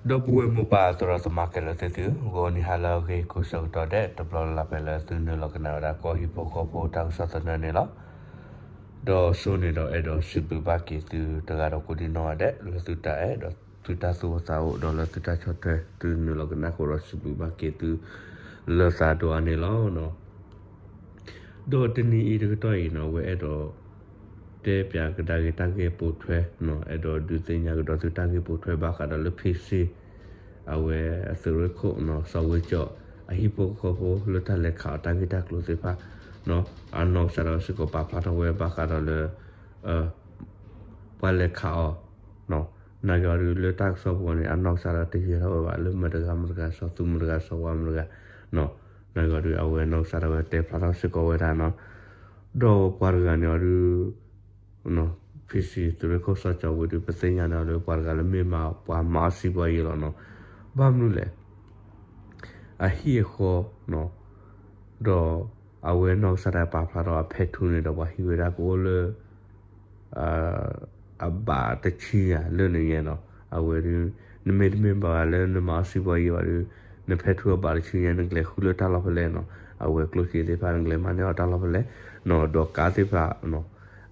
ဒီပုၢ်ဝဲၢ်မိၢ်ပၢ်သရၣ်သမါခဲလၢာ်သ့ၣ်သုဧၢ, ဂီၤနံၤဟါလၢအဂ့ၤကိးဆၢကတီၢ်ဒဲး တဘျီလၢ်လၢ်ဖဲလၢသုနုာ်လီၤကနၣ်ဝဲဒၣ်ကီၢ်ဟံၣ်ဖိဃီဖိတၢ်ကစီၣ်သနၢၣ်န့ၣ်လီၤ. ဒီးစိန့ၣ်ဒီးအဲၣ်ဒိးစံးဘျုးဘၣ်က့ၤသုတဂၤဒီးကိးဒံနီၢ်ဂၤဒဲး လၢသုတၢ်အဲၣ်ဒီးသုတၢ်သူၣ်အိၣ်သးအိၣ် ဒီးလၢသုတၢ်ဆီၣ်ထွဲ သုနုာ်လီၤကနၣ်ဃိဒီးစံးဘျုးဘၣ်က့ၤသု လၢသးဒိၣ်အါန့ၣ်လီၤ. ဒီးတနံၤအံၤတကတီၢ်အံၤနီၤ အဝဲအဲၣ်ဒိး တဲပၠးကဒါက့ၤတၢ်ဂ့ၢ်ပိာ်ထွဲနီၤ, အဲၣ်ဒိးဒုးသ့ၣ်ညါကဒီးသုတၢ်ဂ့ၢ်ပိာ်ထွဲဘၣ်ဃးဒီးလၢ ဖံစ့ အဝဲအသုးရ့ၣ်ခိၣ်နီၤ စီၤဝ့ကၠီၣ် အဟံၣ်ဖိဃီဖိလၢတၢ်လဲၤခးအီၤတၢ်ဂ့ၢ်တၢ်ကျိၤသ့ၣ်တဖၣ်နီၤ, အနီၢ်ကစၢ်ဒၣ်ဝဲစ့ၢ်ကီးပာ်ဖျါထီၣ်ဝဲဘၣ်ဃးဒီးလၢ ပှၤလဲၤခးအီၤနီၤ, နာ်က့အီၤဒုးလၢတၢ်ကစီၣ်ပူၤန့ၣ် အနီၢ်ကစၢ်ဒၣ်ဝဲတယဲၢ်ထီၣ်ဝဲဘၣ် လၢမတၤတဂၤမတၤတဂၤ စီၤသူမတၤတဂၤ စီၤဝါမတၤတဂၤနီၤ, နာ်က့အီၤဒုး အဝဲနီၢ်ကစၢ်ဒၣ်ဝဲတဲဖျါထီၣ်စ့ၢ်ကီးဝဲဒၣ်နီၤ, ဒီးပှၤတဂၤန့ၣ်အီၤဒုး ဖံစ့သုးရ့ၣ်ခိၣ်စီၤကၠီဝ့ဒုး ပသ့ၣ်ညါန့ၣ်လၢပှၤတဂၤလၢမ့ၢ်မၤပှၤမၤအီၣ်စံးဘီယံလီၤနီၤ, ဘၣ်မနုၤလဲၣ် အဟံၣ်အဃီနီၤ, ဒီးအဝဲနီၢ်ကစၢ်ဒၣ်ပာ်ဖျါထီၣ်အဖဲထူန့ၣ်ဒီးပှၤဟံးဝဲဒၣ်ကအိၣ်လၢ အဘးတဆံညါလၢနညါနီၤ, အဝဲဒုး နမ့တမ့ၢ်ဘၣ်လၢနမၤအီၣ်စံးဘီယံဘၣ်ဒုး နဖဲထူအဘးတဆံညါ နကလဲၤဃုလၢတၢ်လီၢ်ဖဲလဲၣ်နီၤ, အဝဲကျိၣ်စ့သ့ၣ်တဖၣ် နကလဲၤမၤန့ၢ်အီၤတၢ်လီၢ်ဖဲလဲၣ်နီၤ, ဒီးကါသ့ၣ်တဖၣ်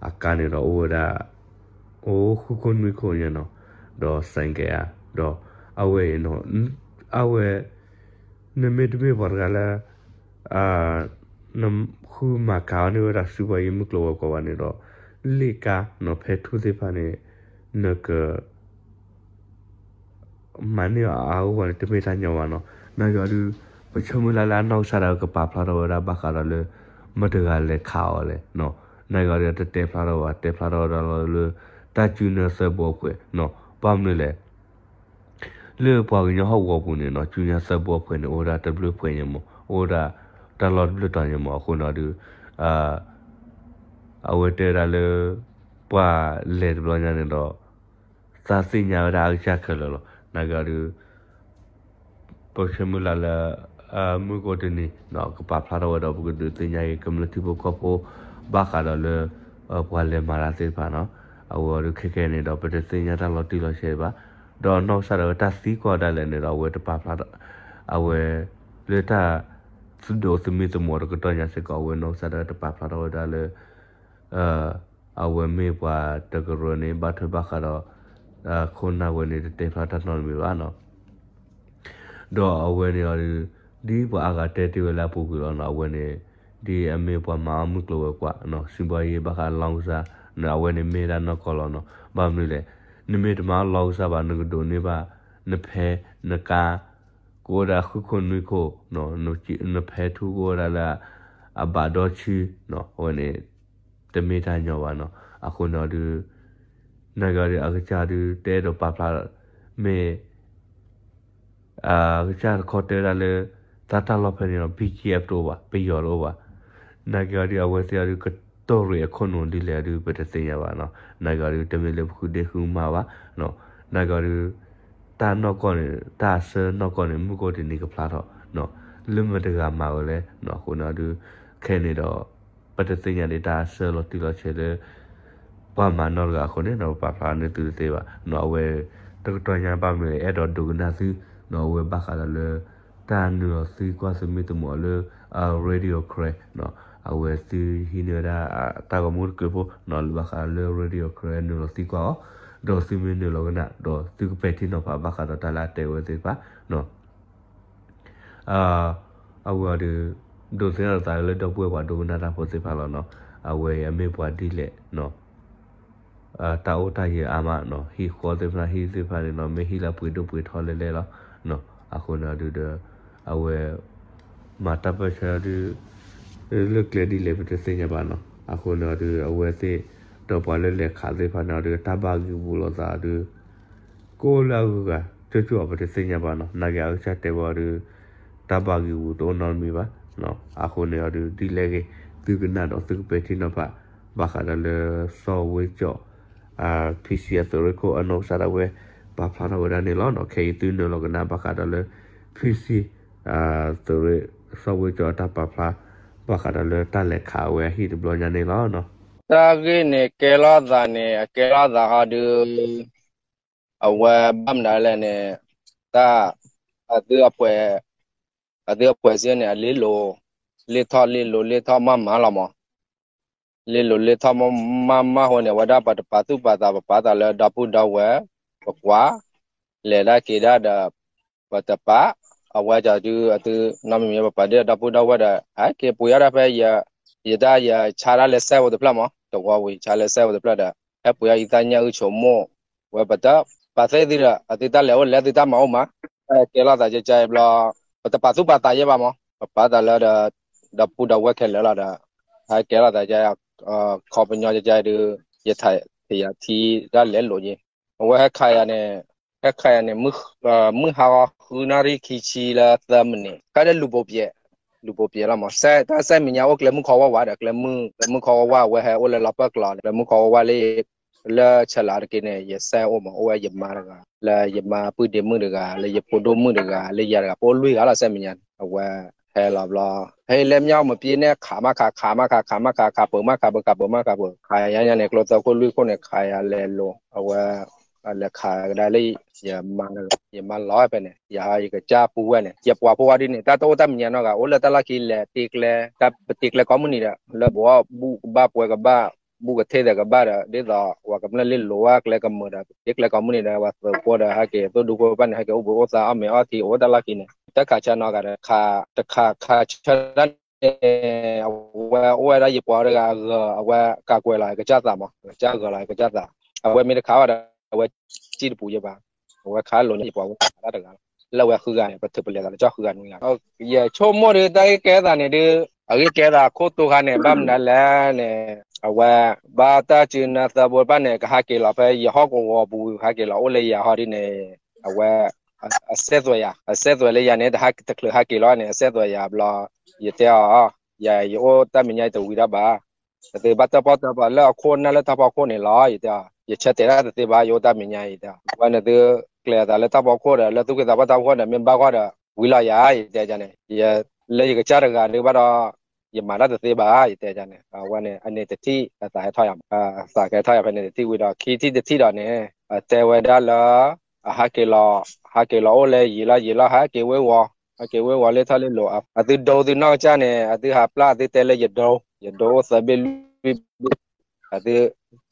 အကါန့ၣ်ဒီးအိၣ်ဝဲဒၣ် အိၣ်ဃုခိၣ်နွံခိၣ်ညါနီၤ, ဒီးစဲးကဲးဧါ, ဒီးအဝဲအံၤနီၤ အဝဲ နမ့တမ့ၢ်ပှၤတဂၤလၢ နဃုမၤကၤအီၤန့ၢ်ဝဲဒၣ်စံးဘီယံမုၢ်ကျိၤဝဲၤကွာ်ဘၣ်န့ၣ်ဒီး လ့ၣ်ကါနီၤ ဖဲထူသ့ၣ်တဖၣ်န့ၣ် နက မၤန့ၢ်အီၤအါအါဂီၢ်ဂီၢ်န့ၣ် တမ့ၢ်တၢ်ညီဘၣ်နီၤ, နာ်က့အီၤဒုး ပဆၢမုၢ်လၢ်လၢအနီၢ်ကစၢ်ဒၣ်ဝဲကပာ်ဖျါထီၣ်ဝဲဒၣ်ဘၣ်ဃးဒီးလၢ မတၤတဂၤလဲၤခးအီၤလဲၣ်နီၤ, နာ်က့အီၤဒုး တတဲဖျါထီၣ်ဘၣ် တဲဖျါထီၣ်ဝဲဒၣ်လီၤလၢ တၢ်စုနၢသၢဘိအဖှဲးနီၤ, ဘၣ်မနုၤလဲၣ် လၢပှၤကညီဟီၣ်ကဝီၤပူၤန့ၣ်နီၤ စုနၢသၢဘိအဖှဲးန့ၣ် အိၣ်ဝဲဒၣ်တဘျုးဖှဲးညါမး အိၣ်ဝဲဒၣ် တၢ်လီၢ်တဘျုးတီၤညါမး အဃိန့ၣ်အီၤဒုး အဝဲတဲဝဲဒၣ်လၢ ပှၤလဲၤတဘျီညါန့ၣ်ဒီး သးသ့ၣ်ညါဝဲဒၣ်အကစၢ်ခဲလၢာ်လီၤ. နာ်က့အီၤဒုး ပဆၢမုၢ်လၢ်လၢ မုၢ်ကအိၣ်တနံၤ ကပာ်ဖျါထီၣ်ဝဲဒီး ပကဒုးသ့ၣ်ညါက့ၤ ကမျၢၢ်ထံဖိကီၢ်ဖိ ဘၣ်ဃးဒီးလၢ ပှၤလဲၤမၤတၢ်သ့ၣ်တဖၣ်နီၤ. အဝဲအီၤဒုးခဲကဲန့ၣ်ဒီး ပတသ့ၣ်ညါတၢ်လီၤတံၢ်လီၤဆဲးဘၣ်. ဒီးနီၢ်ကစၢ်ဒၣ်ဝဲတၢ်သံကွၢ်ဒၣ်လဲာ်န့ၣ်ဒီး အဝဲတပာ်ဖျါထီၣ် အဝဲ လၢတၢ် ဒိးသမံသမိးတကတီၢ်ညါစ့ၢ်ကီး အဝဲနီၢ်ကစၢ်ဒၣ်ဝဲတပာ်ဖျါထီၣ်ဝဲဒၣ်လၢ အဝဲမ့ၢ်ပှၤတကရၢန့ၣ် ဘၣ်ထွဲဘၣ်ဃးဒီး ခိၣ်နၢ်ဝဲန့ၣ် တတဲဖျါတၢ်နီတမံၤဘၣ်နီၤ. ဒီးအဝဲန့ၣ်အီၤဒုး ဒ်ပှၤအါဂၤတဲတ့ၢ်ဝဲလၢအပူၤကွံာ်လီၤနီၤ, အဝဲန့ၣ် ဒ်အမ့ၢ်ပှၤမၤအီၣ်မုၢ်ကျိၤဝဲၤကွာ် စံးဘီယံဘၣ်ဃးလီကစၢ်န့ၣ် အဝဲန့ၣ်မ့ၢ်ဒၣ်နီၢ်ကီၢ်လီၤနီၤ. ဘၣ်မနုၤလဲၣ် နမ့ၢ်တမၤအီၣ်လီကစၢ်ဘၣ် နကဒိးန့ၢ်ဘၣ် နဖဲ နကါ ကအိၣ်ဝဲဒၣ်ဃုခိၣ်နွံခိၣ် နဖဲထူကအိၣ်ဝဲဒၣ်လၢ အဘးဒီဆံနီၤ အဝဲန့ၣ် တမ့ၢ်တၢ်ညီဘၣ်နီၤ. အဃိန့ၣ်အီၤဒုး နာ်က့အီၤဒုး အကစၢ်ဒုး တအဲၣ်ဒိးပာ်ဖျါ မ့ၢ် အကစၢ်တခီတဲဝဲဒၣ်လၢ သးတၢ်လီၢ်ဖဲန့ၣ်ဒီး ဘံၣ်ကၠံၣ်အပျိ ဘၣ် ပယီၤတအိၣ်ဘၣ်. နာ်က့အီၤဒုး အဝဲသ့ၣ်အီၤဒုး ကတိၢ်ရ့ၣ်အခိၣ်နူာ်ဒ်လဲၣ်အီၤဒုး ပတသ့ၣ်ညါဘၣ်နီၤ. နာ်က့အီၤဒုး တမ့ၢ်လၢပဃုဒ့ဃုမါဘၣ်. နာ်က့အီၤဒုး တၢ်နီၢ်ကီၢ်န့ၣ် တၢ်အဆၢနီၢ်ကီၢ်န့ၣ် မုၢ်ကအိၣ်တနံၤကဖျါထီၣ် လၢမတၤတဂၤမၤဝဲလဲၣ်. အဃိန့ၣ်အီၤဒုး ခဲန့ၣ်ဒီး ပတသ့ၣ်ညါဒံးတၢ်အဆၢလီၤတံၢ်လီၤဆဲးလၢ ပှၤမၤနီတဂၤအဃိန့ၣ် ပပာ်ဖျါန့ၢ်သုတသ့ဘၣ်နီၤ. အဝဲ တကတီၢ်ညါဘၣ်မနုၤလဲၣ် အဲၣ်ဒိးဒိကနၣ်သုနီၤ အဝဲဘၣ်ဃးဒီးလၢ တၢ်နုာ်လီၤသံကွၢ်သမံသမိးလၢ Radio Karen နီၤ အဝဲသုဟံးန့ၢ်ဝဲဒၣ် တၢ်ဂီၤမူတကုးဖိနီၤ လၢဘၣ်ဃးလၢ Radio Karen နုာ်လီၤသံကွၢ်အီၤ ဒီးသုမ့ၢ်နုာ်လီၤကနၣ် ဒီးသုကပဲာ်ထံနီၤဖးဘၣ်ဃးဒီးတၢ်လၢအတဲဝဲသ့ၣ်တဖၣ်နီၤ. အဝဲအီၤဒုး ဒိးသန့ၤထီၣ်သးလၢဒီပုၢ်ဝဲၢ်ပှၤဒိကနၣ်တၢ်ဖိသ့ၣ်တဖၣ်လီၤနီၤ. အဝဲအံၤအမ့ၢ်ပှၤဒ်လဲၣ်နီၤ တၢ်အိၣ်တၢ်ယၢၤအါမးနီၤ ဟံၣ်ဃီသ့ၣ်တဖၣ် ဟံၣ်သ့ၣ်တဖၣ်န့ၣ်နီၤ မ့ၢ်ဟံၣ်လၢပှ့ၤဒိၣ်ပှ့ၤထီလဲၣ်လဲၣ်လီၤ. အဃိန့ၣ်အီၤဒုးဒီး အဝဲ မၤတၢ်ပၢၢ်ဆၢဒုး လၢကျဲဒ်လဲၣ်ပတသ့ၣ်ညါဘၣ်နီၤ. အဃိန့ၣ်အီၤဒုး အဝဲသ့ၣ် ဒီးပှၤလၢလဲၤခးသ့ၣ်တဖၣ်န့ၣ်အီၤဒုး တၢ်ဘၣ်ဂံာ်ပူၤလိာ်သးဒုး ကအိၣ်လၢအဂုၤအဂၤ ကၠိကၠိအီၤပတသ့ၣ်ညါဘၣ်နီၤ. နာ်က့အကစၢ်တဲဝဲအီၤဒုး တၢ်ဘၣ်ဂံာ်ပူၤတအိၣ်နီတမံၤဘၣ်. အဃိန့ၣ်အီၤဒုး ဒ်လဲၣ်ဂ့ၤ သုကနၣ်ဒီးသုကပဲာ်ထံနီၤဖး ဘၣ်ဃးဒီးလၢ စီၤဝ့ကၠီၣ် ဖံစံအသုးရ့ၣ်ခိၣ်အနီၢ်ကစၢ်ဒၣ်ဝဲ ပာ်ဖျါထီၣ်ဝဲဒၣ်န့ၣ်လီၤ. ခဲအံၤသုနုာ်လီၤကနၣ်ဘၣ်ဃးဒီးလၢ ဖံစံ သုးရ့ၣ် စီၤဝ့ကၠီၣ်အတၢ်ပာ်ဖျါ ဘၣ်ဃးဒီးလၢတၢ်လဲၤခးဝဲအဟံၣ်တဘျီညါန့ၣ်လီၤ. တၢ်ဂ့ၢ်န့ၣ်ကဲလိာ်သးန့ၣ် အကဲလိာ်သးဟီဒုး အဝဲဘၣ်မနုၤလဲၣ်န့ၣ် တၢ် အသုအပှဲၤ အသုအပှဲၤစ့န့ၣ် အလ့လိၤ လ့ထီၣ်လ့လိၤ လ့ထီၣ်မးမးလီၤမး လ့လိၤလ့ထီၣ်မးမးဃိန့ၣ် အဝဲဒၣ်ပတပာ်သူၣ်ပာ်သး ပပာ်သးလၢဒီပုၢ်ဒီဝဲၢ် ပကွၢ် လဲၤဒၣ်က့ၤဒၣ်ဒီး ပတပာ် အဝဲကဒုအသု နီတမံၤမံၤ ပပာ်ဒၣ်ဒီပုၢ်ဒီဝဲၢ်ဒီး ဟဲက့ၤပှ့ၤအီၣ်ဒၣ်ဖဲ ယတၢ်ယဆါဒၣ်လၢစဲဖိတဖျၢၣ်မး တဝီဝံၤဆါလၢစဲဖိတဖျၢၣ်ဒီး ဟဲပှ့ၤအီၣ်အံသၣ်ညၣ်အုၣ်ဆိမိၣ် ဝဲပတပာ်သ့သုဒီး အသုတၢ်လဲၤအိၣ်လဲၤသုတၢ်မၤအိၣ်မး ဟဲကဲလိာ်သးကကဘျီ ပတပာ်သူၣ်ပာ်သးယဲဘၣ်မး ပပာ်သးလၢဒီး ဒီပုၢ်ဒီဝဲၢ်ခဲလၢာ်လီၤဒီး ဟဲကဲလိာ်သးက ခီပညီကကဒု ယထးယထံတၢ်လဲၤလိၤယဲ အဝဲဟဲခးယၤန့ၣ် ဟဲခးယၤန့ၣ် မုၢ်ဟါဂီၤဃုနၣ်ရံၣ်ခံဆံလၢသၢမံးနံး ခါဒီးလူၤပိာ်ပျဲး လူၤပိာ်ပျဲးလီၤမး တၢ်စဲမဲာ်ညါအိၣ်ကျဲမုၢ်ခီဝါဝါဒီး ကျဲမုၢ် ကျဲမုၢ်ခီဝါဝါ အဝဲဟဲအိၣ်လၢလီၤပၢၢ်ကျီၤန့ၣ် ကျဲမုၢ်ခီဝါဝါလၢ လၢဆဲးလၤတက့ၢ်န့ၣ် ယစဲအိၣ်မး အိၣ်ဝဲယမါတဂၤ လၢယမါပုၢ်ဒ့မုၣ်တဂၤ လၢယဖိဒိၣ်မုၣ်တဂၤ လၢယၤတဂၤ ပအိၣ်လွံၢ်ဂၤလီၤ စဲမဲာ်ညါန့ၣ် အဝဲဟဲလီၤဘျီ ဟဲလဲမညီမပ့ၤန့ၣ် ခးမးခး ခးမးခး ခးမးခး ခးပၢၤမးခးပၢၤ ခးပၢၤမးခးပၢၤ ခးယါညါန့ၣ် ကျိသၢခိၣ်လွံၢ်ခိၣ်န့ၣ် ခးယၤလဲၤလိၤ အဝဲ လဲၤခးကဒါလၢ ယမါလီၤဖဲန့ၣ် ယၤယကစၢ်ပူၤဝဲန့ၣ် ယပှၤဖိဝဲဒ်န့ၣ် တၢ်တအိၣ်တၢ်မဲာ်ညါနီတဂၤ အိၣ်လၢတၢ်လီၢ်ခံလဲၤတ့ကျဲ တၢ်ပတ့ကျဲကိးမုၢ်နံၤဒီး လၢပအီၣ်ဘူၣ်ကဘၣ်ပှဲၤကဘၣ် ဘူၣ်ကထ့သဲးကဘၣ်ဒီး ဒ်သိးပှၤကမျၢၢ်လ့လိၤဝဲကျဲကမၢၤဒီး ပတ့ကျဲကိးမုၢ်နံၤဒီး ပှၤသုးဖိဒီး ဟဲက့ၤသိၣ်ဒူဖိဘၣ်န့ၣ် ဟဲက့ၤအိၣ်ဘှံးအိၣ်သါအီၣ်မ့ၤအီထံ အိၣ်တၢ်လီၢ်ခံန့ၣ် တၢ်ခးဆၢနီတဂၤဒီး တခးခးဆၢဒၣ်န့ၣ် အဝဲအိၣ်ဝဲဒၣ်ယပှၤတဂၤအဂၤ အဝဲကးကွဲးလီၤကစၢ်သးမး ကစၢ်ဂၢၤလီၤကစၢ်သး အဝဲမ့ၢ်တခးဘၣ်ဒီး အဝဲစံၣ်တပူၤယဲဘၣ် အဝဲခးလိာ်န့ၢ်ယပှၤဝဲဒၣ်တဂၤလီၤ လၢအဝဲဃုဂၤန့ၣ် ပထုးပလဲၤသးလၢကၠီၣ်ဃုဂၤနွံဂၤ ယဆိကမိၣ်ဒီးတၢ်ဂ့ၢ်ကဲသးန့ၣ်ဒုး အဂ့ၢ်ကဲသးအခိၣ်တိခါန့ၣ် ဘၣ်မနုၤလဲၣ်န့ၣ် အဝဲ ဘၣ်တၢ်စုနၢသၢဘိတဖၣ်န့ၣ် ကဟးက့ၤလီၤဖဲယဟီၣ်ကဝီၤပူၤ ဟးက့ၤလီၤအိၣ်လၢယၤဟီဒ်န့ၣ် အဝဲ အစဲသွဲးယၤ အစဲသွဲးလၢယၤန့ၣ် တချုးဟးက့ၤလီၤန့ၣ် အစဲသွဲးယၤဘျီ ယတဲအီၤ ယၤယအိၣ်တၢ်မဲာ်ညါယတဝံၤတၢ်ဘၣ် အသုဘၣ်တၢၣ်ပီၣ်တၢၣ်ပီလၢအခိၣ်နၢ်လၢတၢ်ဖီခိၣ်န့ၣ်လီၤ ယတဲအီၤ ယဆၢတဲာ်တၢ်တသ့ဘၣ် ယအိၣ်တၢ်မဲာ်ညါ ယတဲအီၤ ဝဲန့ၣ်သုကျဲၤအသးလၢတၢ်ဖီခိၣ်ဒီး လၢသူၣ်က့သးပှၢ်တၢ်ဖီခိၣ်ဒီး မ့ၢ်ဘၣ်ဂီၢ်ဒီး ဝံၤလီၤယၤ ယတဲန့ၣ် လၢယကစၢ်တဂၤဒုးဘၣ်ဒီး ယမၤတၢ်တသ့ဘၣ် ယတဲန့ၣ် အဝဲန့ၣ် အန့ၣ်တထံၣ် အသးဟဲထီၣ်ယၤ အသးကဟဲထီၣ်ယၤဖဲန့ၣ်တထံၣ်ဝံၤဒီး ခံထံၣ်တထံၣ်ဒီးန့ၣ် အတဲဝဲဒၣ်လၢ အဟးက့ၤလီၤ ဟးက့ၤလီၤအိၣ်လၢယံာ်လီၤယံာ်လီၤ ဟးက့ၤဝ့ၤဝီၤ ဟးက့ၤဝ့ၤဝီၤလၢထီၣ်လၢလိၤ အသုဒိသုနီၢ်ကစၢ်န့ၣ် အသုဟးပျၢ်အသုတဲလၢယဒိ ယဒိအိၣ်သၢဘ့ၣ်လွံၢ်ဘ့ၣ် အသု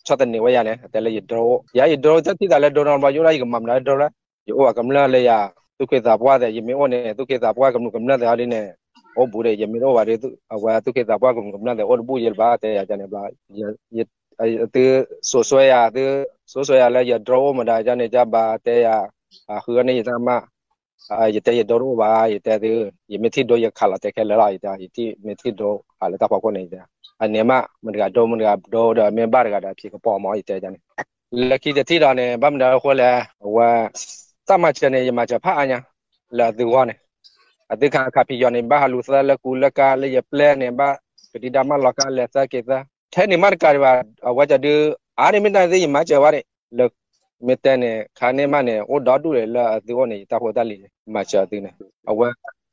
ဆီၣ်သနံးဝဲယၤန့ၣ် အတဲလၢယဒိအိၣ် ယၤယဒိတထံၣ်သးလၢဒိနီတဘျီ ယအိၣ်ဒၣ်ယကမၤမနုၤလၢဒိလဲၣ် ယအိၣ်အကမျၢၢ်လၢယၤ သူၣ်က့သးပှၢ်သဲး ယမ့ၢ်အိၣ်န့ၣ် သူၣ်က့သးပှၢ်ကမျၢၢ်သဲးဟီဒ်န့ၣ် အိၣ်ဘူးဒီး ယမ့ၢ်တအိၣ်ဘၣ်ဒီး အဝဲသူၣ်က့သးပှၢ်ကမျၢၢ်သဲးအိၣ်တဘူၣ်ယဲလၢၤဘၣ် တဲယၤန့ၣ်ဘျီ သုစိာ်ဆွဲယၤ သုစိာ်ဆွဲယၤလၢယဒိအိၣ်မတၤန့ၣ် ကဘၣ်တဲယၤ ဃုအီၣ်န့ၢ်ယတၢ်မး ယတဲယဒိတအိၣ်ဘၣ် ယတဲသု ယမ့ၢ်ထံၣ်ဒိယခးလီၤတဲခဲလၢာ်လီၤ ယတဲ ယထံၣ်မ့ၢ်ထံၣ်ဒိဟးလၢတၢ်ဖီခိၣ်န့ၣ် ယတဲ အန့ၣ်မး မတၤတဂၤဒိ မတၤတဂၤဒိဒီး မ့ၢ်ဘၣ်တဂၤဒီးအဖံးကပီၤမး ယတဲန့ၣ် လၢခံတထံၣ်ဒီးန့ၣ် ဘၣ်မနုၤအဃိလဲၣ် အဝဲ တၢ်မၤစၢၤန့ၣ် ယမၤစၢၤဖးအါညါ လၢအသုဂီၢ်န့ၣ် အသုခးခးဖံးယီၤန့ၣ် ဘၣ်ဟးလူၤသၢလၢကူလၢကါ လၢယပျဲၢ်န့ၣ် ဘၣ်ကဒံဒါမးလီၤကါလဲၤသၢက့ၤသၢ ထဲန့ၣ်မးတကးဒံးဘၣ် အဝဲကဒုး အါန့ၢ်မ့ၢ်တၢ်သ့ၣ်ယမၤစၢၤဝဲန့ၣ် လၢ မ့ၢ်တဲန့ၣ် ခါန့ၢ်မးန့ၣ် အိၣ်ဒီဒူၣ်ဒီးလၢအသုအိၣ်န့ၣ် ယတၢ်ဖိတၢ်လံၤန့ၣ် မၤစၢၤအသုန့ၣ် အဝဲ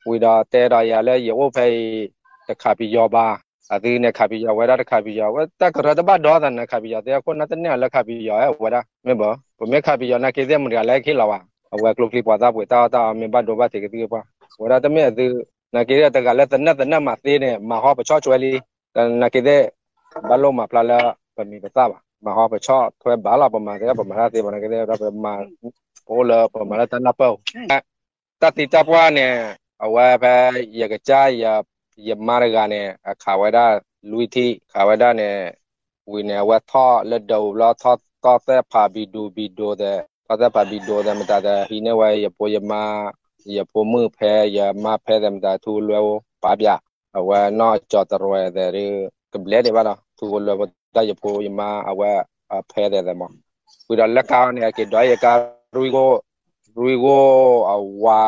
ဝံၤဒီးတဲဒီးယၤလၢယအိၣ်ဖဲအံၤ တခးဖံးယီၤဘၣ် အသုန့ၣ်ခးဖံးယီၤဝဲဒၣ်တခးဖံးယီၤ ဝဲတၢ်ကရၢတဘၣ်ဒီသးန့ၣ် ခးဖံးယီၤသ့ၣ်အခိၣ်နၢ်တန့ၢ်လၢခးဖံးယီၤဝဲဒၣ် မ့ၢ်ဘၣ် ပမ့ၢ်ခးဖံးယီၤနာ်က့သ့ၣ်မတၤတဂၤလၢဟဲက့ၤလီၤဘၣ် အဝဲကျိချံပှၤသၣ်ပှ့ၤတၢ်အီၣ်တၢ်အီမ့ၢ်ဘၣ်ဒိဘၣ်ထံးကသံၣ်ကပှၢ် ဝဲဒၣ်တမ့ၢ်အသု နာ်က့သ့ၣ်တဂၤလၢသနၢၣ်သနၢၣ်မၤသ့န့ၣ် မၤဟီပဆီၣ်ဆွဲလံ နာ်က့သ့ၣ် ဘၣ်လိၣ်မၤဖျါလၢ ပမံၤပသၣ်ဘၣ် မၤဟီပဆီၣ်ထွဲဘၣ်လီၤ ပမၤသ့ ပမၤတၢ်သ့ဘၣ် နာ်က့သ့ၣ်ဒီးပမၤ ပအိၣ်လၢပမၤလၢတၢ်နၢ်ပၢၢ် တၢ်သံတၢ်ပှၢ်န့ၣ် အဝဲဖဲ ယကစၢ် ယမါတဂၤန့ၣ် အခးဝဲဒၣ်လွံၢ်ထံၣ် ခးဝဲဒၣ်န့ၣ် ဝံၤန့ၣ် အဝဲထီၣ်လၢဒၢးပူၤဘျီ ထီၣ်သဲးဖးဘံဒူဘံဒိသဲး ထီၣ်သဲးဖးဘံဒိသဲးမတၤသဲး ဟံးန့ၢ်ဝဲယဖိယမါ ယဖိမုၣ်ဖဲ ယမါဖဲသဲးမတၤ ထူကလွဲအိၣ် ပာ်ပၠး အဝဲနီၢ်ကၠီၤတရဲသဲးဒီး ကဘျဲးဒံးဘၣ်ဒီး ထူကလွဲဖိတၢ်ယဖိယမါ အဝဲ အဖဲသဲးသဲးမး ဝံၤဒီးလၢကါန့ၣ် အက့ၤဒိးယကါ ရူၢ်ကိၣ်အဝါ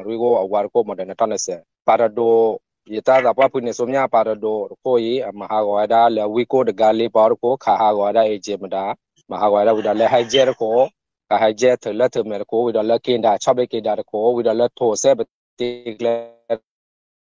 ရူၢ်ကိၣ်အဝါတခိၣ်မးဒီး နထီၣ်နစဲး ပာ်တဒိး ယတၢ်သးပှၢ်ဖုန့ၣ် စိမၠၣ်ပာ်တဒိးတခိၣ်အံၤ အမၤဟးဂီၤဝဲဒၣ်လၢဝံကိၣ်တဂၤလ့ပီတခိၣ် ခးဟးဂီၤဝဲဒၣ်အ့က့မတၤ မၤဟးဂီၤဝဲဒၣ်ဝံၤဒီးလၢဟဲယဲၢ်တခိၣ် ခးဟဲယဲၢ်ထုးလၢထုးမဲာ်တခိၣ် ဝံၤဒီးလၢက့ၤဒၣ် ဆီၣ်ဘ့က့ၤဒၣ်တခိၣ် ဝံၤဒီးလၢထိးစဲးပတ့ကျဲ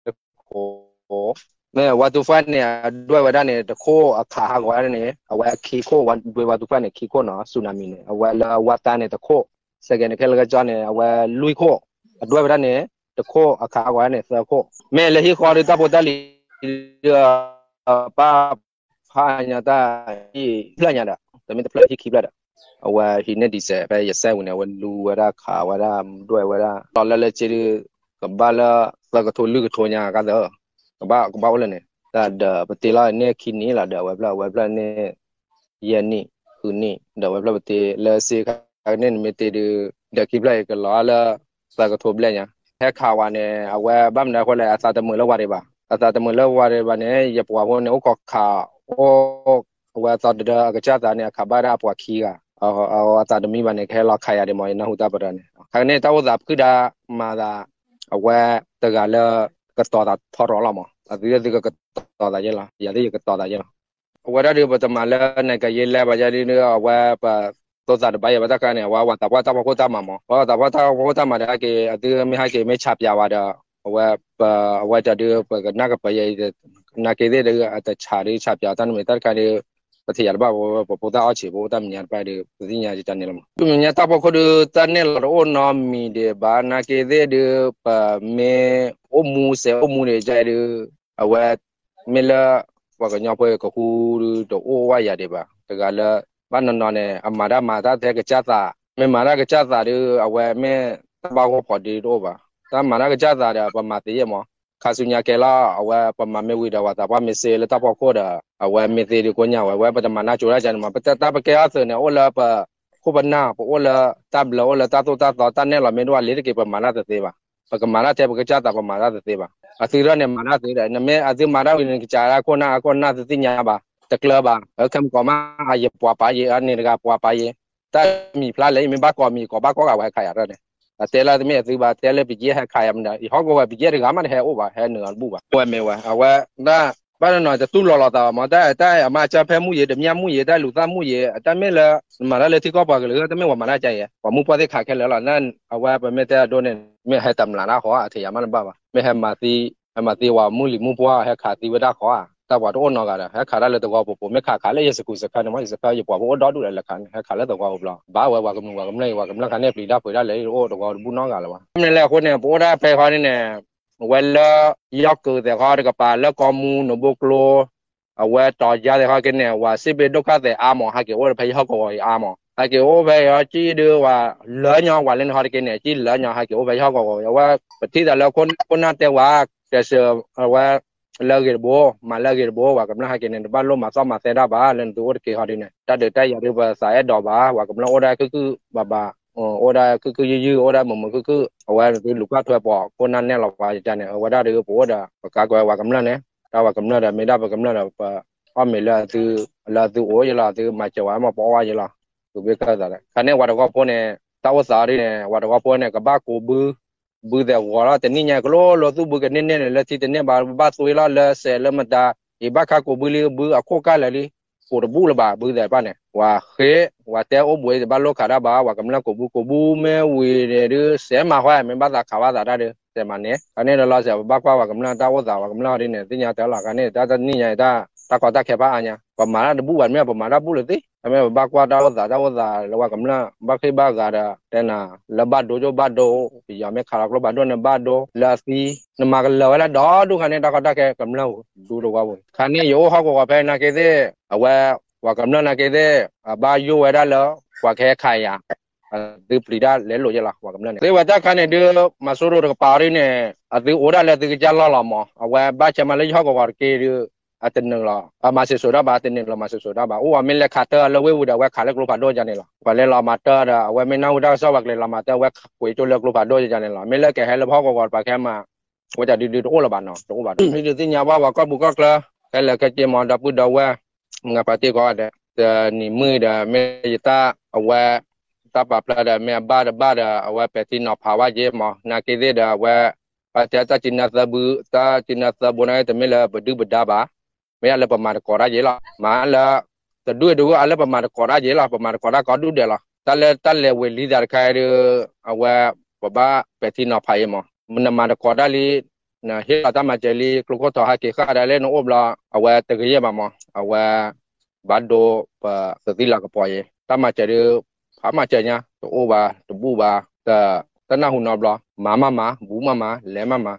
တခိၣ် မ့ၢ်ဝါတူၤဖၣ်န့ၣ် အဒွဲၣ်ဝဲဒၣ်န့ၣ် တခိၣ်အခးဟးဂီၤဝဲဒၣ်န့ၣ် အဝဲခံခိၣ် ဒွဲၣ်ဝါတူၤဖၣ်န့ၣ် ခံခိၣ်နီၤ စူနၤမံၤန့ၣ် အဝဲလၢဝါတၢ်န့ၣ်တခိၣ် စဲးကဲးန့ၣ် ခဲလၢာ်ခဲဆ့န့ၣ် အဝဲလွံၢ်ခိၣ်, အဒွဲၣ်ဝဲဒၣ်န့ၣ် တခိၣ်, အခးဝဲန့ၣ်သၢခိၣ်. မ့ၢ်လၢဟံၣ်ဃီဒီး တၢ်ဖိတၢ်လံၤဒီး ပၢ်ဖးအါညါတၢ်ဟံၣ်ဖျၢၣ်ညါဒီး တမ့ၢ်တဖျၢၣ် ဟံၣ်ခံဖျၢၣ်ဒီး အဝဲဟံးန့ၢ်ဒံးစဲး ဖဲယစဲးဝံၤန့ၣ် အဝဲလူဝဲဒၣ်ခးဝဲဒၣ်ဒွဲၣ်ဝဲဒၣ် လီၤလၢလၢက့ဒီး ကဘၣ်လၢသၢကထိလွံၢ်ကထိညါကသၢ ကဘၣ်ကဘၣ်အိၣ်လၢန့ၣ် တၢ်ဒီးပတ့လီၤန့ၢ်ခံနံၣ်လီၤဒီး အဝဲဖျၢၣ် အဝဲဖျၢၣ်န့ၢ် ယဲၢ်နံၣ် ဃုနံၣ် ဒီးအဝဲဖျၢၣ်ပတ့လၢစ့ခါန့ၣ် နမ့ၢ်တ့ဒုး ဒီးခံဖျၢၣ်အံၤကလီၤလၢ သၢကထိဘျဲၣ်ညါ ဟဲခးဝဲန့ၣ် အဝဲဘၣ်မနုၤအဃိလဲၣ် အသးတမုာ်လၢဝဲဒံးဘၣ်. အသးတမုာ်လၢဝဲဒံးဘၣ်န့ၣ် ယပှၤဖိန့ၣ် အိၣ်ခိးခး အိၣ် အဝဲသီတဒၢအကစၢ်သးန့ၣ် အခးဘၣ်ဒၣ်အပှၤခံဂၤ အသးတမံဘၣ်န့ၣ် ကဟဲလီၤခးယၤဒံးမး ယနၢ်ဟူတၢ်ပတြၢၤန့ၣ် ခါန့ၣ် တၢ်အိၣ်သးဖုၣ်ဒါမၤသး အဝဲတဂၤလၢ ကတီၤသးထီရီၤလီၤမး အသုဒၣ်သုကကတီၤသးယဲလီၤ ယၤသ့ၣ်ယကတီၤသးယဲလီၤ. အဝဲဒၣ်ဒုး ပတမၤလၢနကယ့လဲဘၣ်ယၤဒုး အဝဲပ သိသးတဘၣ်ယဲဘၣ်တၢ်ခါန့ၣ် အဝဲဝၤသးပှၢ်တၢ်ဖီခိၣ်တၢ်မၤမး ပှၤသးပှၢ်တၢ်ဖီခိၣ်တၢ်မၤဒီး ဟဲက့ၤ အသုမ့ၢ်ဟဲက့ၤမ့ၢ်ဆးပၠးဝဲဒီး အဝဲ ပ အဝဲတဒုး ပကနၣ်ကပၤယဲ နာ်က့သ့ၣ်ဒုး အတဆးဒုးဆးပၠးတၢ်နမံၤတၢ်တခါဒုး ပထံၣ်ယၤတဘၣ်ဝဲ ပဖိသၣ်အီၣ်ဆံး ပအိၣ်တၢ်မဲာ်ညါတဖၣ်ဒုး ပသ့ၣ်ညါတၢ်န့ၣ်လီၤမး. ဆူမဲာ်ညါတၢ်ဖီခိၣ်ဒုး တၢ်နဲၣ်လီၤတအိၣ်နီတမံၤဒံးဘၣ် နာ်က့သ့ၣ်ဒုး ပမ့ၢ်အိၣ်မူစဲးအိၣ်မူဒံးကဒုး အဝဲ မ့ၢ်လၢ ပှၤကညီဖိကဃူဒုးတအိၣ်ဝဲယၤဒံးဘၣ် တဂၤလၢ ဘၣ်နီၤနီၤန့ၣ် အမၤတၢ်မၤတၢ်ထဲကစၢ်သး မ့ၢ်မၤတၢ်ကစၢ်သးဒုး အဝဲမ့ၢ်တၢ်ဘၣ်ဂီၢ်ဖီဒံးတအိၣ်ဘၣ် တၢ်မၤတၢ်ကစၢ်သးဒီး ပမၤသ့ယဲၢ်မး ခါဆူညါကဲလီၤ အဝဲပမၤမ့ၢ်ဝံၤဒီး ပှၤသးပှၢ်မ့ၢ်စ့လၢတၢ်ဖီခိၣ်ဒီး အဝဲမ့ၢ်သ့ဒုးကိးညါဝဲ ဝဲပတမၤနၢ်ကၠိတၢ်ကန့ၣ်မး ပတၢ်ပကဲထီၣ်သုးန့ၣ် အိၣ်လၢပ ခိၣ်ပနၢ် ပအိၣ်လၢတၢ်ဘျၢ အိၣ်လၢတၢ်သိၣ်တၢ်သီ တၢ်နဲၣ်လီၤမ့ၢ်တအိၣ်လံတက့ၢ် ပမၤတၢ်တသ့ဘၣ်. ပကမၤတၢ်ထဲပကစၢ်သး ပမၤတၢ်တသ့ဘၣ်. အသုထီၣ်န့ၣ် မၤတၢ်သ့ဒီး နမ့ၢ်အသုမၤတၢ်ဝံၤန့ၣ် နကစးဒၣ်ခိၣ်နၢ် အခိၣ်နၢ်သုသ့ၣ်ညါဘၣ် တကျၢၤဘၣ် ခဲမုၢ်ကီးမး အယပှၤပာ်ယဲ အန့ၣ်တဂၤပှၤပာ်ယဲ တၢ်မံၤဖျါလဲၣ် မ့ၢ်ဘၣ်ကီးမံၤကီးဘၣ်ကီးဂၤဝဲဟဲခးယၤထီၣ်န့ၣ် အတဲလၢတမ့ၢ်အသုဘၣ် တဲလၢပယဲၢ်ဟဲခးယၤမနုၤ ယဟီၣ်ကဝီၤပယဲၢ်တဂၤမးတဟဲအိၣ်ဘၣ် ဟဲနုာ်အီၤတဘူၣ်ဘၣ် ဝဲမ့ၢ်ဝဲ အဝဲ တၢ် ဘၣ်တနီၤတတူၢ်လိာ်လိာ်သးဘၣ်မး တၢ်အမါအစၢဖဲမူၢ်ယံၤ တမၠၢ်မူၢ်ယံၤ တၢ်လူၤသၣ်မူၢ်ယံၤ အတၢ်မ့ၢ်လၢ နမၤတၢ်လၢထံကီၢ်ပှၤကလုာ် တမ့ၢ်ပှၤမၤတၢ်ကါယဲ ပှၤမူၢ်ပှၢ်သ့ၣ်ခးခဲလၢာ်လီၤ အဝဲပမ့ၢ်တဲအဒိန့ၣ် မ့ၢ်ဟဲတမျးတၢ်ဃီ အထံၣ်ယၤမးတဘၣ်ဘၣ် မ့ၢ်ဟဲမၤသံ ဟဲမၤသံဝဲမုၢ်လံၤမုၢ်ပှၢ် ဟဲခးသံဝဲဒၣ်ဃီဧါ တၢ်ပှၤတအိၣ်နီတဂၤဒီး ဟဲခးတၢ်လၢသဝီပူၤပူၤ မ့ၢ်ခးခးလၢယစကူးစခါန့ၣ်မး ယစခါယပှၤဖိအိၣ်ဒီဒူၣ်ဒီးလဲၤခးန့ၣ် ဟဲခးလၢသဝီပူၤဘျီ ဘၣ်ဝဲပှၤကမျၢၢ်ပှၤကမျၢၢ်အံၤ ပှၤကမျၢၢ်ခါန့ၣ်ပျံၤတၢ်ဖုးတၢ်လဲၤတအိၣ်သဝီတဘူၣ်နီတဂၤလၢၤဘၣ် မ့ၢ်လဲၣ်အဃိန့ၣ် ပအိၣ်ဒၣ်ဖဲဃီန့ၣ်န့ၣ် ဝဲလၢ ယီၢ်ကုာ်သဲးဃီတကပၤလၢကီၢ်မူနိၣ်ဘိကျိ အဝဲတီၤယါသဲးဃီက့ၤန့ၣ် ဝၤစံးဘ့ၣ်ဒိၣ်ခၣ်သဲးအါမး ဟဲက့ၤအိၣ်ဖဲယဟီၣ်ကဝီၤအံၤအါမး ဟဲက့ၤအိၣ်ဖဲအံၤ ကံၣ်ဒုးဝၤလၢညီ ဝၤလၢန့ၣ်ဃီတက့ၤန့ၣ် ကံၣ်လၢညီ ဟဲက့ၤအိၣ်ဖဲယဟီၣ်ကဝီၤအံၤ အဝဲ ပထံၣ်သးလၢခိၣ်နၢ်တဲဝဲ ကဲးစၢးအဝဲ လၢအဂ့ၤတဘိ မၤလၢအဂ့ၤတဘိ ဝၤကမျၢၢ်ဟဲက့ၤန့ၣ် တဘၣ်လိၣ်မၤသီၣ်မၤသဲတၢ်ဘၣ် လၢနသုအိၣ်တက့ၤဃီဒ်န့ၣ် တၢ်ဒုးတၢ်ယၤဒုးပသးအဲၣ်ဒိးဘၣ် ဝၤကမျၢၢ်အိၣ်ဒၣ်ခုၣ်ခုၣ်ဘၣ်ဘၣ် အိၣ်ဒၣ်ခုၣ်ခုၣ်ယုၢ်ယုၢ် အိၣ်ဒၣ်မုာ်မုာ်ခုၣ်ခုၣ် အဝဲနသုလူၤကွၢ်ထွဲပှၤခိၣ်နၢ်နဲၣ်လီၤဝဲယကန့ၣ် အဝဲဒၣ်ဒုးပအိၣ်ဒီး ပကါကွဲဝၤကမျၢၢ်န့ၣ် တၢ်ဝၤကမျၢၢ်ဒီး မ့ၢ်ဒၣ်ပကမျၢၢ်ဒီး ပအီၣ်မ့ၤလၢအသု လၢအသုအိၣ်ယလီၤ အသုမၤစၢၤဝဲမ့ၢ်ပအီၣ်ဝဲယလီၤ သူၣ်ဘ့ၣ်ကၢၢ်သးဒီး ခါန့ၣ်ဝၤတဂီၢ်ဖိန့ၣ် တၢ်အိၣ်သးဒ်န့ၣ် ဝၤတဂီၢ်ဖိန့ၣ် ကဘၣ်ကိးဘု ဘုသဲးဂီၤလီၤ တနံၣ်ညါကလိလိ သူၣ်ဘုကန့ၢ်န့ၢ်န့ၣ် လၢထံတန့ၢ်ဘၣ် ဘၣ်သွံလီၤလၢစဲးလၢမတၤ အံၤဘၣ်ခါကိးဘုလံ ဘုအခိၣ်ကၢ်လၢာ်လံ ကိးတဘူၣ်လၢၤဘၣ် ဘုသဲးတဖၣ်န့ၣ် ဝၤဃ့ ဝၤတဲအိၣ်ဘှံးတဘၣ်လိၣ်ခးတၢ်ဘၣ် ဝၤကမျၢၢ်ကိးဘု ကိးဘုမ့ၢ်ဝံၤန့ၣ်ဒုး စဲးမၤဃီ မ့ၢ်ဘၣ်သးခးဘၣ်သးတၢ်ဒုး စဲးမၤန့ၣ် ခါန့ၣ်ဒီးလီၤစဲး ပဘၣ်ကွၢ်ဝၤကမျၢၢ်တၢ်အိၣ်သး ဝၤကမျၢၢ်ဒ်န့ၣ် သ့ၣ်ညါတၢ်လီၤ ခါန့ၣ် တၢ်တနံၣ်ညါအံၤ တၢ်ကီတၢ်ခဲဖးအါညါ ပမၤတၢ်တဘူၣ်ဘၣ် မ့ၢ်ပမၤတၢ်ဘူၣ်လၢၤသ့ ခါမ့ၢ်ပဘၣ်ကွၢ်တၢ်အိၣ်သး တၢ်အိၣ်သးလၢဝၤကမျၢၢ် ဘၣ်ဃ့ၢ်ဘၣ်ဂၤဒီး တဲနၤ လၢဘၣ်ဒိကၠိဘၣ်ဒိ ပယီၤမ့ၢ်ခးလီၤကျိဖးဒိၣ်န့ၣ်ဘၣ်ဒိ လၢအသံ နမၤကလၢၤဝဲဒၣ်ဒီဒူၣ်ခါန့ၣ် တၢ်ကီတၢ်ခဲကမျၢၢ်ဒူတဝီပူၤ ခါန့ၣ် ယအိၣ်ဟီၣ်ကဝီၤဖဲနာ်က့သ့ၣ် အဝဲ ဝၤကမျၢၢ်နာ်က့သ့ၣ် အဘၣ်ယိၣ်ဝဲဒၣ်လၢ ပှၤကဟဲခးယၤ အသုပျံၤတၢ်လဲၤလိာ်ယဲလီၤ ပှၤကမျၢၢ်န့ၣ် သ့ဝဲတၢ်ခါန့ၣ်ဒုး မၤစိရိၤတကပၤဒ်န့ၣ် အသုအိၣ်ဒၣ်လၢသုကစၢ်လီၢ်လီၤမး အဝဲဘၣ်ဆဲးမၤလၢယဟီၣ်ကဝီၤတက့ၢ်ဒုး အတနုာ်လီၤ အမၤစၢၤစိၤတၢ်ဘၣ် တနုာ်လီၤမၤစၢၤစိၤတၢ်ဘၣ် အိၣ်အီၤမ့ၢ်လဲၤခးတၢ်လၢဝ့ၢ်ဝံၤဒီး အဝဲခးလၢကျိဖးဒိၣ်ယါန့ၣ်လီၤ ပှၤလဲၤလီၤမၤတၢ်ဒီး အဝဲမ့ၢ်နၢ်ဟူတၢ်ကစီၣ် ပှၤကလဲၤလီၤမၤတၢ် အဝဲကွံာ်ကၠိလၢကျိဖးဒိၣ်ယါန့ၣ်လီၤ မ့ၢ်လၢကဟဲလၢပဟီၣ်ကဝီၤပှၤကဟဲမၤ ဝဲဒၣ်ဒုဒုတအိၣ်လၢၤဘၣ်နီၤ တအိၣ်ဘၣ်ဒုး မ့ၢ်ဒုးသ့ၣ်ညါဘၣ်ပှၤကီၢ်ပူၤကီၢ်ချၢ ခဲလၢာ်ခဲဆ့မး ဒီပုၢ်ဒီဝဲၢ် မုၢ်ဂၤဖါတံၢ်ကိးဂၤဒဲး တနံၤမုၢ်ဒီး မ့ၢ်ယတၢ်အဝဲ တၢ်ပာ်ဖျါဒီး မ့ၢ်အဘၣ်တဘၣ်ဒီး အဝဲပဲာ်ထံနီၤဖးဝဲက့ၤမး နာ်က့သ့ၣ်ဒီး အဝဲ ပတဲတၢ်စုနၢသၢဘိ တၢ်စုနၢသၢဘိန့ၣ် တမ့ၢ်လၢပဒုၣ်ပဒါဘၣ် မ့ၢ်ဒၣ်လၢပမၤသကိးတၢ်ယ့လီၤ မၤလၢ တဒူၣ်တဂိၢ်အလၢပမၤသကိးတၢ်ယ့လီၤ ပမၤသကိးတၢ်ကိးဒူၣ်ဒဲးလီၤ တၢ်လၢတၢ်လဲၤဝံၤလံသးတခါဒီး အဝဲ ပဘၣ်ပဲာ်ထံနီၤဖးအံၤမး နမၤသကိးတၢ်လံ နဟ့ၣ်လီၤတၢ်မၤစၢၤလံ ကျိခိၣ်ထီဟဲက့ၤဃၣ်ဒၣ်လၢနအိၣ်ဘျီ အဝဲတဂ့ၤယဲၢ်ဘၣ်မး အဝဲ ဘၣ်ဒိပကသံလီၤကပီၤအံၤ တၢ်မၤစၢၤဒီး ဖးမၤစၢၤညါ တအိၣ်ဘၣ်တဘူၣ်ဘၣ်, တနၢ်ဟူနီတဘျီ, မၤမးမၤ, ဘူးမးမၤ, လဲၤမးမၤ,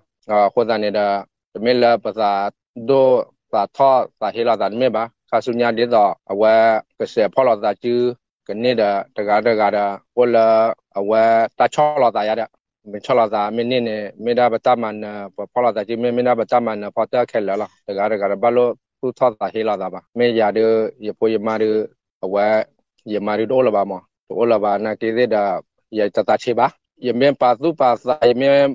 အဃိသတးန့ၣ်ဒီး တမ့ၢ်လၢပသးဒိၣ်သးထီသးဟ့လိာ်သးတမ့ၢ်ဘၣ်, ခါဆူညါဒ်သိးအဝဲကစဲးဖီၣ်လိာ်သးစုကန့ၢ်ဒီး တဂၤတဂၤဒီး အိၣ်လၢအဝဲတၢ်ဆီၣ်လီၤသးယါဒီး, မ့ၢ်ဆီၣ်လီၤသးမ့ၢ်န့ၢ်န့ၣ် မ့ၢ်ဒၣ်ပတၢ်မၤနၢၤ, ပဖီၣ်လိာ်သးစုမ့ၢ် မ့ၢ်ဒၣ်ပတၢ်မၤနၢၤဖီတၢၣ်ခဲလၢာ်လီၤ. တဂၤတဂၤဒီးဘၣ်လိာ်သူၣ်ထီၣ်သးဟ့လိာ်သးဘၣ်. မ့ၢ်ယၤဒုး ယဖိယမါဒုး အဝဲ ယမါဒုးတအိၣ်လၢၤဘၣ်မး, တအိၣ်လၢၤဘၣ် နာ်က့သ့ၣ်ဒီး ယတသးဆံးဘၣ်. ယမ့ၢ်ပာ်သူၣ်ပာ်သး, ယမ့ၢ်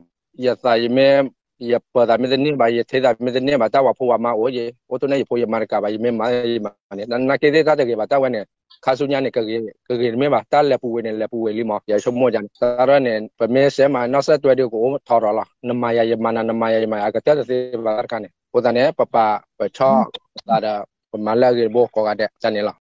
ယသး ယမ့ၢ် ယပၢၤသးမ့ၢ်တန့ၢ်ဘၣ်, ယထံသးမ့ၢ်တန့ၢ်ဘၣ်, တၢ်ဝၤဖိဝၤမါအိၣ်ယဲ, အိၣ်တိၢ်န့ၢ်ယဖိယမါတကးဘၣ်, ယမ့ၢ်မၤယမၤန့ၣ် နာ်က့သ့ၣ်တၢ်တဂ့ၤဘၣ်, တၢ်ဝဲန့ၣ် ခါဆူညါန့ၣ် ကဂ့ၤတမ့ၢ်ဘၣ်, တၢ်လဲၤပူၤဝဲန့ၣ် လဲၤပူၤဝဲလံမး, ယဆိကမိၣ်ယါန့ၣ် တၢ်ရဲၣ်န့ၣ် ပမ့ၢ်စဲးမၤနီၣ်စဲးတွဲဒုး ကအိၣ်ထီရီၤလီၤ. နမၤယၤယမၤနၤ, နမၤယၤယမၤယၤ အကတၢၢ်တသ့ဘၣ်တၢ်တခါန့ၣ်, အဃိသတးန့ၣ် ပပာ်ပဆီၣ်သးဒီး ပမၤလၢအဂ့ၤတဘိကိးဂၤဒဲးန့ၣ်လီၤ.